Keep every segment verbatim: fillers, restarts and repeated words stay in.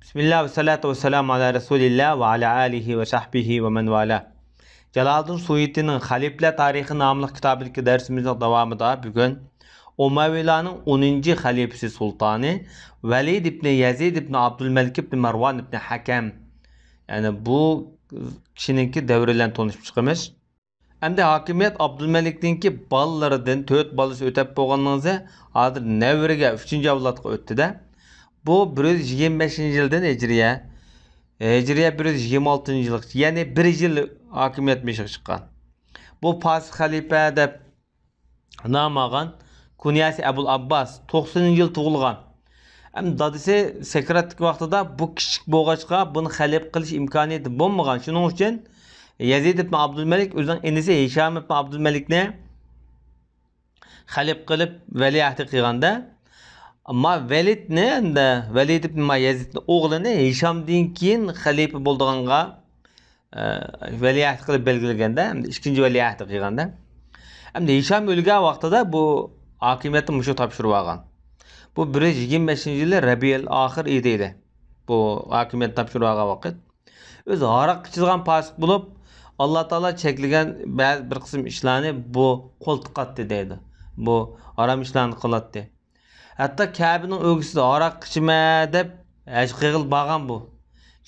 بىسمىللا ۋەسسالاتۇ ۋەسسالامۇ ئالا رەسۇلىللا ۋە ئالا ئالىھى ۋە سەھبىھى ۋە مەن ۋالا. جالالىدىن سۇيۇتىنىڭ خەلىپىلەر تارىخى ناملىق كىتابىدىكى دەرسىمىزنىڭ داۋامىدا بۈگۈن ئۇمەۋىلارنىڭ ئونىنچى خەلىپىسى سۇلتانى ۋەلىد ئىبنى يەزىد ئىبنى ئابدۇلمەلىك ئىبنى مەرۋان ئىبنى ھەكەم، يەنى بۇ كىشىنىڭكى دەۋرى بىلەن تونۇشۇپ چىقىمىز. ئەمدى ھاكىمىيەت ئابدۇلمەلىكنىڭكى بالىلىرىدىن تۆت بالىسى ئۆتەپ بولغاندىن كېيىن، ھازىر نەۋرىگە، ئۈچىنچى ئەۋلادقا ئۆتتى-دە. بۇ بىر يۈز يىگىرمە بەشىنچى يىلدىن ھىجرىيە، ھىجرىيە بىر يۈز يىگىرمە ئالتىنچى يىل، يەنى بىر يىل ھاكىمىيەت بېشىغا چىققان. بۇ پاسىق خەلىپە دەپ نام ئالغان، كۇنيەسى ئەبۇل ئابباس، توقسىنىنچى يىل تۇغۇلغان. ئەمدى دادىسى سەكراتتىكى ۋاقتىدا بۇ كىچىك بولغاچقا، بۇنى خەلىپە قىلىش ئىمكانىيىتى بولمىغان. شۇنىڭ ئۈچۈن يەزىد ئىبن ئابدۇلمەلىك ئۆزىنىڭ ئىنىسى ھىشام ئىبن ئابدۇلمەلىكنى خەلىپە قىلىپ ۋەلىئەھدى قىلغاندا، ئەمما ۋەلىدنى، ئەمدى ۋەلىد ئىبن ما يەزىدنى ئوغلىنى ھىشامدىن كېيىن خەلىپە بولىدىغانغا، ئە، ۋەلىئەھد قىلىپ بەلگىلىگەندە، ئەمدى ئىككىنچى ۋەلىئەھد قىلغاندا، ئەمدى ھىشام ئۆلگەن ۋاقتىدا بۇ ھاكىمىيەتنى مۇشۇ تاپشۇرۇپ ئالغان. بۇ بىر يۈز يىگىرمە بەشىنچى يىلى رەبىئىل ئاخىر ئىدى ئىدى. بۇ ھاكىمىيەت تاپشۇرۇپ ئالغان ۋاقىت. ئۆزى ھاراق ئىچىدىغان پاسىق بولۇپ، ئاللا تائالا چەكلىگەن بەزى بىر قىسىم ئىشلارنى بۇ قول تىقاتتى دەيدۇ. بۇ ھارام ئىشلارنى قىلاتتى. ھەتتا كەبىنىڭ ئۆگزىسىدە ھاراق ئىچىمەن دەپ ھەج قىلغىلى بارغان بۇ.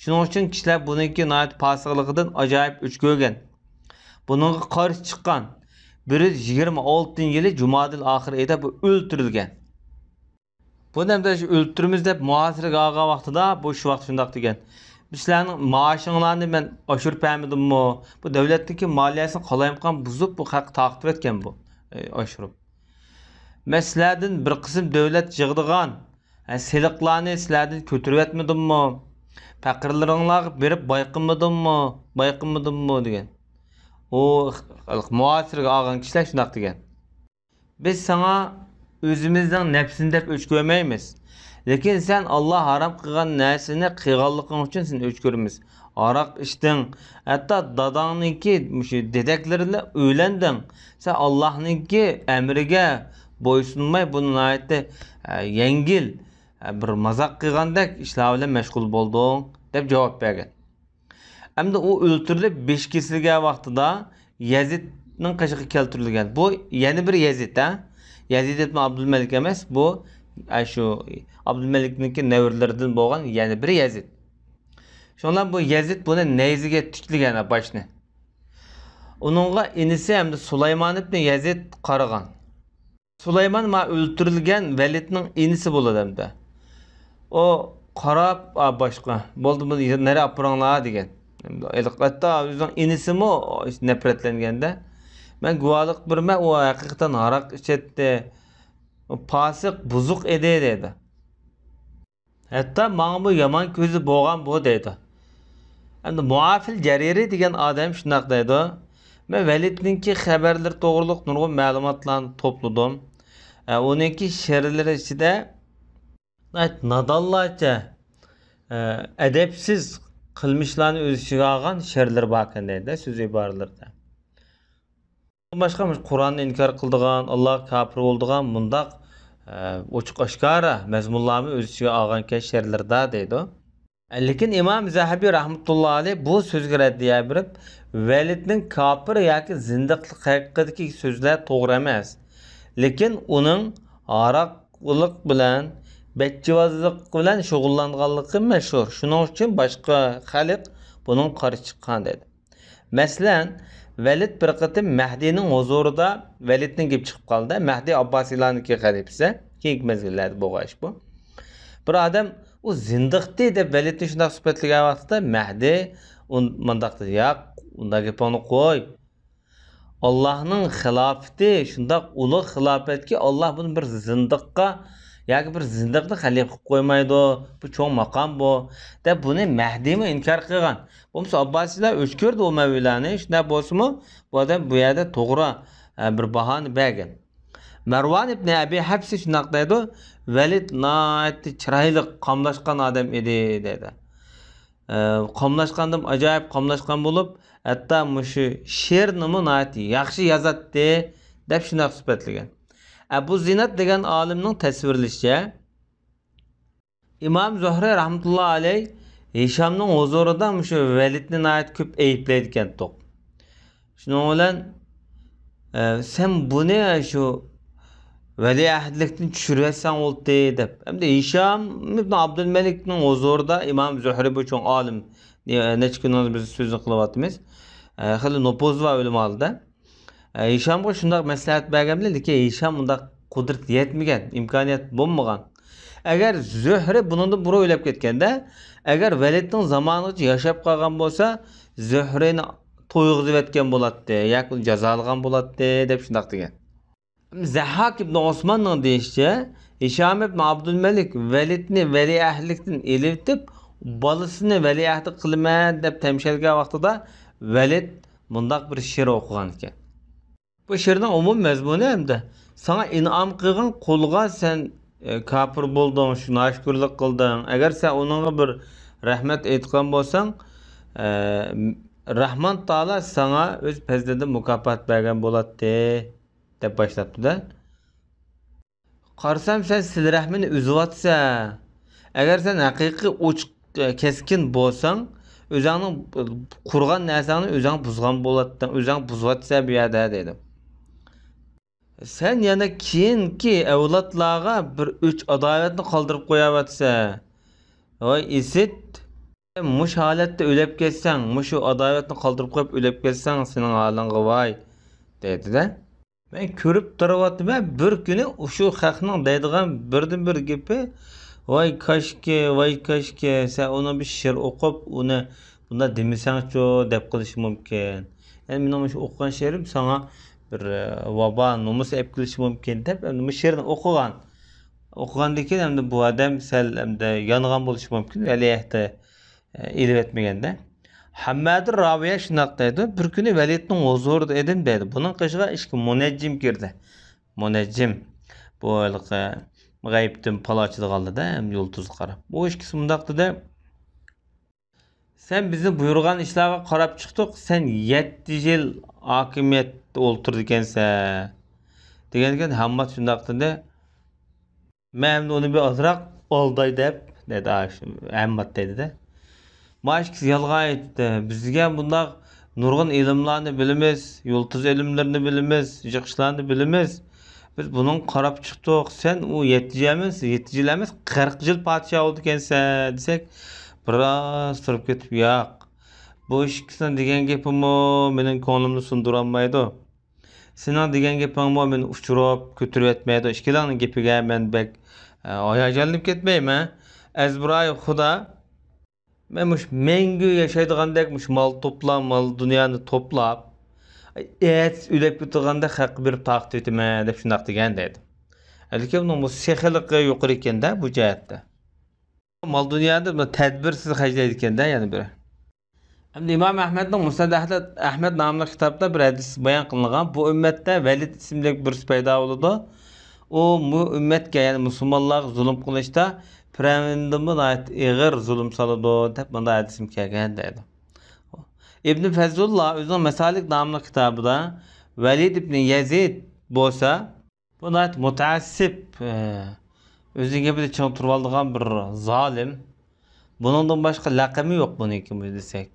شۇنىڭ ئۈچۈن كىشىلەر بۇنىڭكى ناھايىتى پاسىقلىقىدىن ئاجايىپ ئۆچ كۆرگەن. بۇنىڭغا قارشى چىققان بىر يۈز يىگىرمە ئالتىنچى يىلى جۇمادىل ئاخىر ئېيىدا بۇ ئۆلتۈرۈلگەن. بۇنى ئەمدى شۇ ئۆلتۈرىمىز دەپ مۇھاسىرىگە ئالغان ۋاقتىدا، بۇ شۇ ۋاقىت شۇنداق دېگەن: «بىز سىلەرنىڭ مائاشىڭلارنى مەن ئاشۇرۇپ بەرمىدىممۇ؟ بۇ دۆلەتنىڭكى مالىيەسىنى قالايمىقان بۇزۇپ، بۇ خەققە تارقىتىۋەتكەن بۇ، ئاشۇرۇپ. مەن سىلەردىن بىر قىسىم دۆلەت يىغىدىغان، ھە، سېلىقلارنى سىلەردىن كۆتۈرۈۋەتمىدىممۇ؟ پەقىرلىرىڭلارغا بېرىپ بايقىمىدىممۇ؟ بايقىمىدىممۇ؟» دېگەن. ئۇ مۇھاسىرىگە ئالغان كىشىلەر شۇنداق دېگەن: «بىز ساڭا ئۆزىمىزنىڭ نەپسىنى دەپ ئۆچ كۆرمەيمىز. لېكىن سەن ئاللا ھارام قىلغان نەرسىنى قىلغانلىقىڭ ئۈچۈن سېنى ئۆچ كۆرىمىز. ھاراق ئىچتىڭ. ھەتتا داداڭنىڭكى مۇشۇ دېدەكلىرى بىلەن ئۆيلەندىڭ. سەن ئاللانىڭكى ئەمرىگە بويسۇنماي، بۇنى ناھايىتى، ئە، يەڭگىل، ئە، بىر مازاق قىلغاندەك ئىشلار بىلەن مەشغۇل بولدۇڭ» دەپ جاۋاب بەرگەن. ئەمدى ئۇ ئۆلتۈرۈلۈپ، بېشى كېسىلگەن ۋاقتىدا يەزىدنىڭ قېشىغا كەلتۈرۈلگەن. بۇ يەنە بىر يەزىد، ھە؟ يەزىد ئىبن ئابدۇلمەلىك ئەمەس، بۇ، ئە، شۇ ئابدۇلمەلىكنىڭكى نەۋرىلىرىدىن بولغان يەنە بىر يەزىد. شۇڭلار بۇ يەزىد بۇنى نەيزىگە تىكلىگەن باشنى. ئۇنىڭغا ئىنىسى ھەمدە سۇلايمان ئىبن يەزىد قارىغان. سۇلايمان ما ئۆلتۈرۈلگەن ۋەلىدنىڭ ئىنىسى بولىدۇ ئەمدى. ئۇ قاراپ، «ئا، باشقا، بولدى، بۇنى نەرە ئاپىرىڭلار» دېگەن. ئەمدى ھېلىقى ھەتتا ئۆزىنىڭ ئىنىسىمۇ نەپرەتلەنگەندە، «مەن گۇۋاھلىق بېرىمەن، ئۇ ھەقىقەتەن ھاراق ئىچەتتى، ئۇ پاسىق، بۇزۇق ئىدى» دەيدۇ. ھەتتا ماڭىمۇ يامان كۆزى بولغان بۇ دەيدۇ. ئەمدى مۇئافىل جەرىرى دېگەن ئادەم شۇنداق دەيدۇ: «مەن ۋەلىدنىڭكى خەۋەرلىرى توغرۇلۇق نۇرغۇن مەلۇماتلارنى توپلىدىم. ئە، ئۇنىڭكى شېئىرلىرى ئىچىدە نادانلارچە، ئە، ئەدەپسىز قىلمىشلارنى ئۆز ئىچىگە ئالغان شېئىرلىرى باركەن» دەيدۇ، سۆز ئىبارىلىرىدە. باشقا مۇشۇ قۇرئاننى ئىنكار قىلىدىغان، ئاللاغا كاپىر بولىدىغان مۇنداق، ئە، ئوچۇق ئاشكارا مەزمۇنلارمۇ ئۆز ئىچىگە ئالغانكەن شېئىرلىرىدا دەيدۇ. لېكىن ئىمام زەھەبى رەھمەتۇللا ئەلەيھ بۇ سۆزگە رەددىيە بېرىپ، ۋەلىدنىڭ كاپىر ياكى زىندىقلىق ھەققىدىكى سۆزلەر توغرا ئەمەس. لېكىن ئۇنىڭ ھاراقلىق بىلەن، بەچچىۋازلىق بىلەن شۇغۇللانغانلىقى مەشھۇر. شۇنىڭ ئۈچۈن باشقا خەلق بۇنىڭغا قارشى چىققان دەيدۇ. مەسىلەن، ۋەلىد بىر قېتىم مەھدىنىڭ ھۇزۇرىدا، ۋەلىدنىڭ گېپى چىقىپ قالدى، مەھدى ئابباسىيلارنىڭكى خەلىپىسى، كېيىنكى مەزگىللەردە بولغان ئىش بۇ. بىر ئادەم «ئۇ زىندىقتى» دەپ ۋەلىدنى شۇنداق سۈپەتلىگەن ۋاقتىدا مەھدى ئۇن-، مۇنداق دېدى: «ياق، ئۇنداق گېپىڭنى قوي. ئاللاھنىڭ خىلاپىتى شۇنداق ئۇلۇغ خىلاپەتكى، ئاللاھ بۇنى بىر زىندىققا ياكى بىر زىندىقنى خەلىپە قىلىپ قويمايدۇ. بۇ چوڭ ماقام بۇ» دەپ بۇنى مەھدىمۇ ئىنكار قىلغان. بولمىسا ئابباسىيلار ئۆچ كۆردى ئۇمەۋىيلارنى. شۇنداق بولسىمۇ بۇ ئادەم بۇ يەردە توغرا، ئە، بىر باھانى بەرگەن. مەرۋان ئىبنى ئەبى ھەپسى شۇنداق دەيدۇ: «ۋەلىد ناھايىتى چىرايلىق، قاملاشقان ئادەم ئىدى» دەيدۇ. ئە، قاملاشقاندىن ئاجايىپ قاملاشقان بولۇپ، ھەتتا مۇشۇ شېئىرنىمۇ ناھايىتى ياخشى يازاتتى دەپ شۇنداق سۈپەتلىگەن. ئەبۇ زىناد دېگەن ئالىمنىڭ تەسۋىرلىشىچە، ئىمام زۆھرى رەھمەتۇللا ئەلەي ھىشامنىڭ ھۇزۇرىدا مۇشۇ ۋەلىدنى ناھايىتى كۆپ ئەيىبلەيدىكەنتۇق. شۇنىڭ بىلەن، ئە، سەن بۇنى شۇ ۋەلىئەھدلىكتىن چۈشۈرۈۋەتسەڭ بولدى دەپ. ئەمدى ھىشام ئىبن ئابدۇلمەلىكنىڭ ھۇزۇرىدا ئىمام زۆھرى بۇ چوڭ ئالىم، نە-، نەچچە كۈندىن بېرى سۆزىنى قىلىۋاتىمىز. ئە، خېلى نوپۇزى بار ئۆلىمالاردا. ئە، ھىشامغا شۇنداق مەسلىھەت بەرگەن بىلەن، لېكىن ھىشام ئۇنداق قۇدرەت يەتمىگەن، ئىمكانىيەت بولمىغان. ئەگەر زۆھرى بۇنىڭدىن بۇرۇن ئۆلۈپ كەتكەندە، ئەگەر ۋەلىدنىڭ زامانىغىچە ياشاپ قالغان بولسا، زۆھرىنى تويغۇزۇۋەتكەن بولاتتى ياكى ئۇنى جازالىغان بولاتتى، دەپ شۇنداق دېگەن. زەھھاك ئىبن ئوسماننىڭ دېيىشىچە، ھىشام ئىبن ئابدۇلمەلىك ۋەلىدنى ۋەلىئەھدلىكتىن ئېلىۋېتىپ، بالىسىنى ۋەلىئەھدى قىلىمەن دەپ تەمشەلگەن ۋاقتىدا ۋەلىد مۇنداق بىر شېئىر ئوقۇغان ئىكەن. بۇ شېئىرنىڭ ئومۇمىي مەزمۇنى ئەمدى، ساڭا ئىنئام قىلغان قۇلغا سەن، ئە، كاپىر بولدۇڭ، شۇ ناشۈكۈرلۈك قىلدىڭ. ئەگەر سەن ئۇنىڭغا بىر رەھمەت ئېيتقان بولساڭ، ئە، رەھمان تائالا ساڭا ئۆز پەزلىدىن مۇكاپات بەرگەن بولاتتى، دەپ باشلاپتۇ-دە. قارىسام، سەن سىلە رەھمىنى ئۈزۈۋاتىسەن. ئەگەر سەن ھەقىقىي ئوچۇق، كەسكىن بولساڭ، ئۆزۈڭنىڭ قۇرغان نەرسەڭنى ئۆزۈڭ بۇزغان بولاتتىڭ، ئۆزۈڭ بۇزۇۋاتىسەن بۇ يەردە، دېدىم. سەن يەنە كېيىنكى ئەۋلادلارغا بىر ئۆچ ئاداۋەتنى قالدۇرۇپ قويۇۋاتىسەن. ۋاي ئىسىت، مۇشۇ ھالەتتە ئۆلۈپ كەتسەڭ، مۇشۇ ئاداۋەتنى قالدۇرۇپ قويۇپ ئۆلۈپ كەتسەڭ، سېنىڭ ھالىڭغا ۋاي، دەيدۇ-دە. مەن كۆرۈپ تۇرۇۋاتىمەن، بىر كۈنى ئۇشۇ خەقنىڭ دەيدىغان بىردىنبىر گېپى، ۋاي كاشكى، ۋاي كاشكى، سەن ئۇنىڭ بىر شېئىر ئوقۇپ، ئۇنى بۇنداق دېمىسەڭچۇ دەپ قېلىشى مۇمكىن. يەنى مېنىڭ مۇشۇ ئوقۇغان شېئىرىم ساڭا بىر، ئە، ۋابا، نومۇس ئېلىپ كېلىشى مۇمكىن دەپ، ئەمدى مۇشۇ شېئىرنى ئوقۇغان. ئوقۇغاندىن كېيىن ئەمدى بۇ ئادەم سەل ئەمدى يانغان بولۇشى مۇمكىن، ۋەلىئەھدى ئېلىۋەتمىگەندە. ھەممادۇر راۋىيە شۇنداق دەيدۇ، بىر كۈنى ۋەلىدنىڭ ھۇزۇرىدا ئىدىم دەيدۇ. بۇنىڭ قېشىغا ئىككى مۇنەججىم كىردى. مۇنەججىم، بۇ ھېلىقى غەيىبتىن پال ئاچىدىغانلىدا ھەم يۇلتۇزغا قاراپ. بۇ ئىككىسى مۇنداق دېدى، سەن بىزنى بۇيرۇغان ئىشلارغا قاراپ چىقتۇق، سەن يەتتە يىل ھاكىمىيەتتە ئولتۇرىدىكەنسەن، دېگەندىكىن ھەممات شۇنداق دېدى. مەن ئەمدى ئۇنى بىر ئازراق ئالداي دەپ، دەيدۇ، ھەممات دەيدۇ-دە. ما ئىككىسى يالغان ئېيتتى. بىزگە بۇنداق نۇرغۇن ئىلىملارنى بىلىمىز، يۇلتۇز ئىلىملىرىنى بىلىمىز، جىق ئىشلارنى بىلىمىز. بىز بۇنىڭغا قاراپ چىقتۇق. سەن ئۇ يەتتە يىل ئەمەس، يەتتە يىل ئەمەس، قىرىق يىل پادىشاھ بولىدىكەنسەن، دېسەك، بىراز تۇرۇپ كېتىپ، ياق، بۇ ئىككىسىنىڭ دېگەن گېپىمۇ مېنىڭ كۆڭلۈمنى سۇندۇرالمايدۇ. سېنىڭ دېگەن گېپىڭمۇ مېنى ئۇچۇرۇپ، كۆتۈرۈۋەتمەيدۇ. ئىككىلەڭنىڭ گېپىگە مەن بەك، ئە، ھاياجانلىنىپ كەتمەيمەن. ئەزبىرايى خۇدا، مەن مۇشۇ مەڭگۈ ياشايدىغاندەك مۇشۇ مال توپلاپ، مال دۇنيانى توپلاپ، ئەتىسى ئۆلۈپ كېتىدىغاندەك خەققە بېرىپ تارقىتىۋېتىمەن دەپ شۇنداق دېگەن دەيدۇ. لېكىن ئۇنىڭ بۇ سېخىيلىقى يۇقىرى ئىكەن-دە بۇ جەھەتتە. مال دۇنيانى بۇ تەدبىرسىز خەجلەيدىكەن-دە يەنە بىرى. ئەمدى ئىمام ئەھمەدنىڭ مۇسنەد ئەھمەد، ئەھمەد ناملىق كىتابتا بىر ھەدىس بايان قىلىنغان. بۇ ئۈممەتتە ۋەلىد ئىسىملىك بىرسى پەيدا بولىدۇ. ئۇ بۇ ئۈممەتكە، يەنى مۇسۇلمانلارغا زۇلۇم قىلىشتا پىرئەۋندىنمۇ ناھايىتى ئېغىر زۇلۇم سالىدۇ، دەپ مۇنداق ھەدىسمۇ كەلگەن دەيدۇ. ئىبن فەزلۇللا ئۆزىنىڭ مەسالىك ناملىق كىتابىدا ۋەلىد ئىبن يەزىد بولسا، بۇ ناھايىتى مۇتەئەسسىپ، ئە، ئۆزىنىڭ گېپىدە چىڭ تۇرۇۋالىدىغان بىر زالىم. بۇنىڭدىن باشقا لەقىمى يوق بۇنىڭكى دېسەك.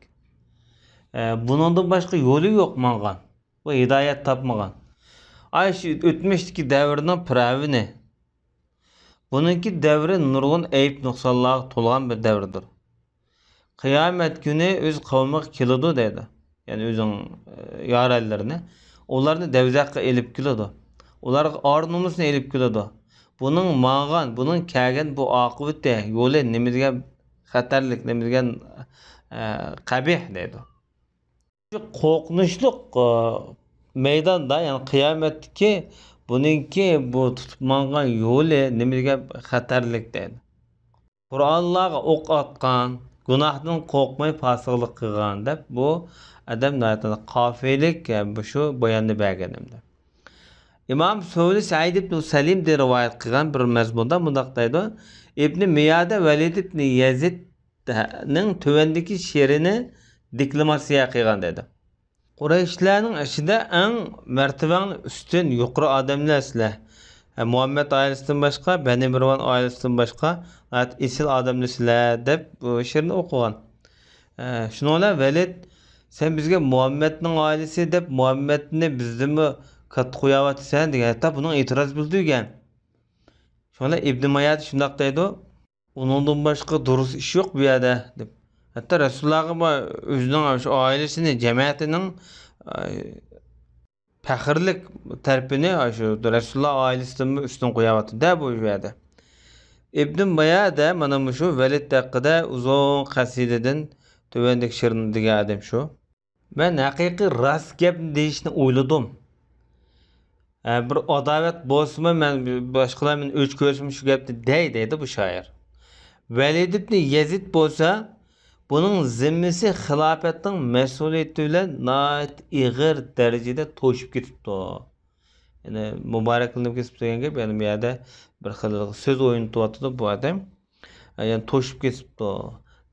ئە، بۇنىڭدىن باشقا يولى يوق ماڭغان. بۇ ھىدايەت تاپمىغان. ئاي شۇ ئۆتمۈشتىكى دەۋرنىڭ پىرئەۋنى. بۇنىڭكى دەۋرى نۇرغۇن ئەيىب نۇقسانلارغا تولغان بىر دەۋردۇر. قىيامەت كۈنى ئۆز قەۋمىگە كېلىدۇ دەيدۇ. يەنى ئۆزىنىڭ، ئە، يارەنلىرىنى. ئۇلارنى دەۋزەخكە ئېلىپ كېلىدۇ. ئۇلارغا ئار نومۇسنى ئېلىپ كېلىدۇ. بۇنىڭ ماڭغان، بۇنىڭ كەلگەن بۇ ئاقىۋىتى، يولى نېمە دېگەن خەتەرلىك، نېمە دېگەن، ئە، قەبىھ دەيدۇ. شۇ قورقۇنچلۇق، ئە، مەيداندا، يەنى قىيامەتتىكى بۇنىڭكى بۇ تۇتۇپ ماڭغان يولى نېمە دېگەن خەتەرلىك دەيدۇ. قۇرئانلارغا ئوق ئاتقان، گۇناھتىن قورقماي پاسىقلىق قىلغان دەپ بۇ ئادەم ناھايىتى قاپىيىلىك، ئە، شۇ باياننى بەرگەن ئەمدى. ئىمام سۇھرى سەئىد ئىبن سەلىمدىن رىۋايەت قىلغان بىر مەزمۇندا مۇنداق دەيدۇ، ئىبنى مىيادە ۋەلىد ئىبنى يەزىدنىڭ تۆۋەندىكى شېئىرىنى دېكلاماتسىيە قىلغان دەيدۇ. قۇرەيشلەرنىڭ ئىچىدە ئەڭ مەرتىۋەڭ ئۈستۈن، يۇقىرى ئادەملەر سىلەر. ئە، مۇھەممەد ئائىلىسىدىن باشقا، بەنى مىرۋان ئائىلىسىدىن باشقا ناھايىتى ئېسىل ئادەملەرسىلەر دەپ بۇ شېئىرنى ئوقۇغان. ئە، شۇنىڭ بىلەن ۋەلىد، سەن بىزگە مۇھەممەدنىڭ ئائىلىسى دەپ مۇھەممەدنى بىزدىنمۇ كاتتا قوياۋاتىسەن دېگەن. ھەتتا بۇنىڭ ئېتىراز بىلدۈرگەن. شۇڭا ئىبن مايادە شۇنداق دەيدۇ، ئۇنىڭدىن باشقا دۇرۇس ئىش يوق بۇ يەردە دەپ. ھەتتا رەسۇلۇللاغا بۇ ئۆزىنىڭ شۇ ئائىلىسىنى، جەمەتىنىڭ، ئاي، پەخىرلىك تەرىپىنى شۇ رەسۇلۇللا ئائىلىسىدىنمۇ ئۈستۈن قوياۋاتىدۇ-دە بۇ يەردە. ئىبن مايادە مانا مۇشۇ ۋەلىد ھەققىدە ئۇزۇن قەسىدىدىن تۆۋەندىكى شېئىرنى دېگەن ئادەم شۇ. مەن ھەقىقىي راست گەپنى دېيىشنى ئويلىدىم. ھە، بىر ئاداۋەت بولسىمۇ، مەن باشقىلار مېنى ئۆچ كۆرسىمۇ شۇ گەپنى دەي، دەيدۇ بۇ شائىر. ۋەلىد ئىبنى يەزىد بولسا، بۇنىڭ زىممىسى خىلاپەتنىڭ مەسئۇلىيىتى بىلەن ناھايىتى ئېغىر دەرىجىدە توشۇپ كېتىپتۇ. يەنى مۇبارەكلىنىپ كېتىپتۇ دېگەن گەپ، يەنى بۇ يەردە بىر خىل سۆز ئوينىتىۋاتىدۇ بۇ ئادەم. يەنى توشۇپ كېتىپتۇ.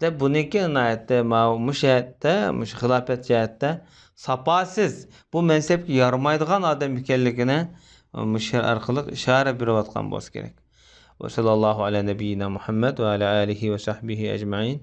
دەپ بۇنىڭكى ناھايىتى ماۋۇ، مۇشۇ جەھەتتە، مۇشۇ خىلاپەت جەھەتتە ساپاسىز، بۇ مەنسەپكە يارىمايدىغان ئادەم ئىكەنلىكىنى مۇشۇ شېئىر ئارقىلىق ئىشارە بېرىۋاتقان بولسا كېرەك. وصلى الله على نبينا محمد وعلى آله وصحبه أجمعين.